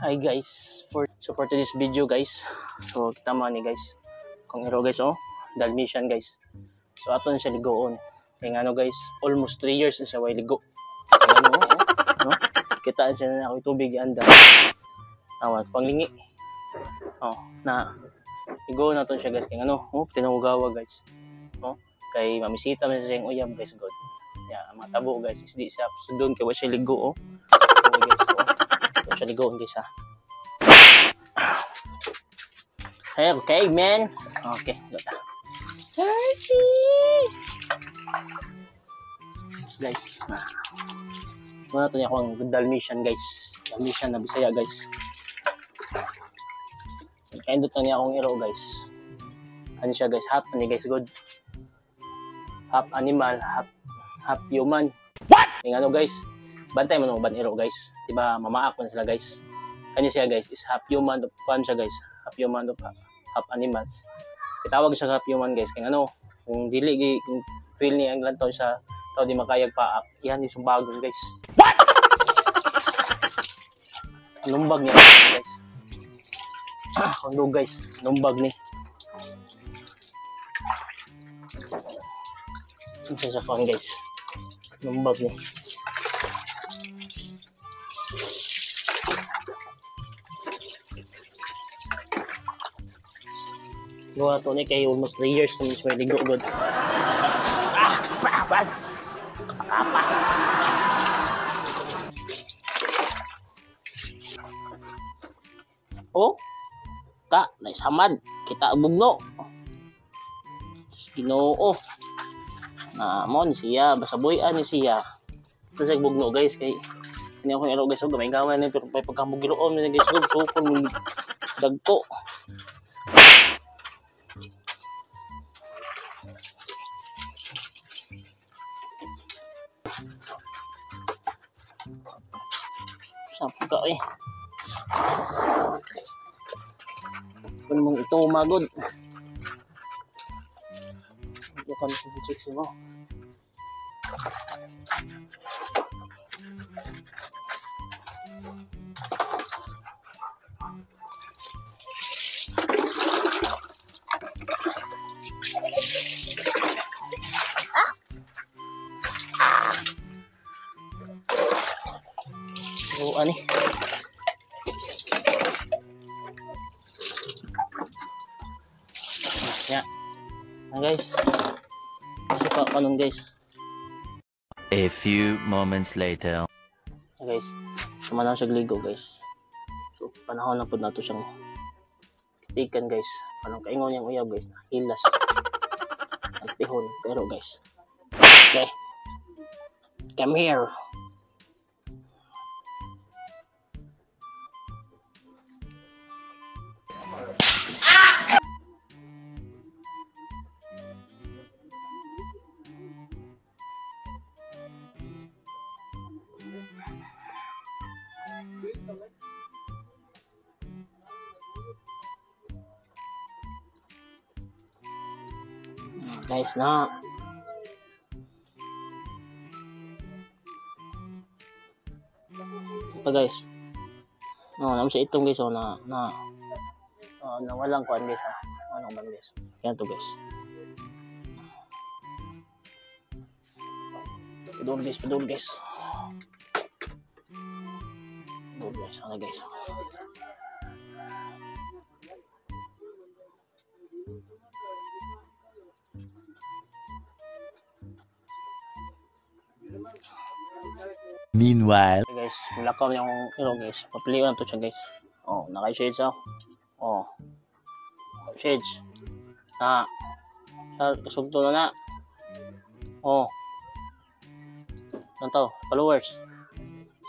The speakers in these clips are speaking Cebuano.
Hi guys, for today's video guys. So kita mo ani guys. Kung iro guys oh, Dalmatian guys. So aton siya ligoon. Kay ngano guys, almost 3 years na siya way ligo. Kay ngano oh, no? Kitaan siya na ako tubig anda. Awa panglingi. Oh, na ligoon naton siya guys kay ngano, oh, tinugawa guys. Oh, kay mamisita man siya siyang uyab guys god. Ya, matabo guys, is di siya sudon kay wa siya ligo oh. Okay, guys, oh. Ito siya ligoon guys ha. Okay man. Okay, go ta. Guys, na. Muna to niya akong Dalmatian guys. Dalmatian na Bisaya guys. Kaindot na niya akong iro guys. Ano siya guys, half ani guys good. Half animal, half human. What? Yung ano guys, bantay mo nung ban iro guys. Diba mamaak man sila guys. Kanya siya guys is half human, kuan siya guys, half human, half animals. Itawag siya half human guys kay ano, kung dili gi kung feel niya ang lantaw sa tao di makayag paak, iyan ni sumbagon guys. What? Numbag niya guys. Kung guys, numbag ni. Ano siya sa phone guys? Numbag ni. Gawa to ni kay almost 3 years na may ligo god. Ah, bad. Apa? Oh. Ta, naisamad. Kita bugno. Diyos Ginoo. Na mo ni siya, basta buy-an ni siya. Ito siya bugno guys kay kani ako iro guys, oh, gamay-gamay ni pero pagkamugiroon ni guys, good sukol dagko. Sapot ka eh. Kung mong ito magod. Ito ka na sa chicks mo. Oh, ani. Ya. Nah, guys. Suka kanon guys. A few moments later. Nah, guys. Sumanaw siya ligo guys. So panahon na pud nato siyang kitikan guys. Panong kaingon niyang uyab guys. Hilas. Agtihon pero guys. Okay. Come here. Guys, na. Pa guys. No, naman siya itong guys, oh, na na oh, na walang kuan guys ha. Ano man guys. Kaya to guys. Padul guys, padul guys. Padul guys, ano guys. Meanwhile, okay, guys, mulakaw niya akong iro guys. Papiliwan na to siya guys. Oh, naka-shades ako. Oh. Shades. Na. Kasugto na na. Oh. Ano to? Followers.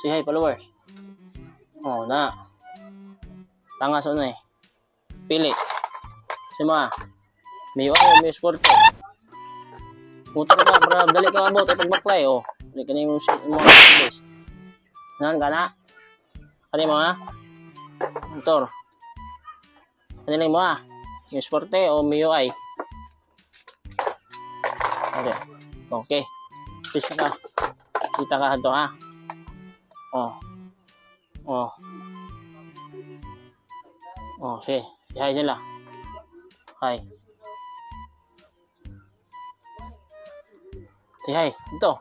Say hi, followers. Oh, na. Tangas ano eh. Pili. Si mga. May oh, may sport ko. Motor ka, para dali ka mabot ay pagbaklay oh. Dali ka na yung mga guys. Nan ka na. Kani mo ha? Motor. Ano lang mo ha? Yung sporte o MIUI? Okay. Okay. Peace na ka. Kita ka to ha. Oh. Oh. Oh, sige. Hi sila. Hi. Say hi. Dito.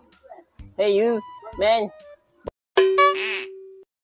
Hey you, man.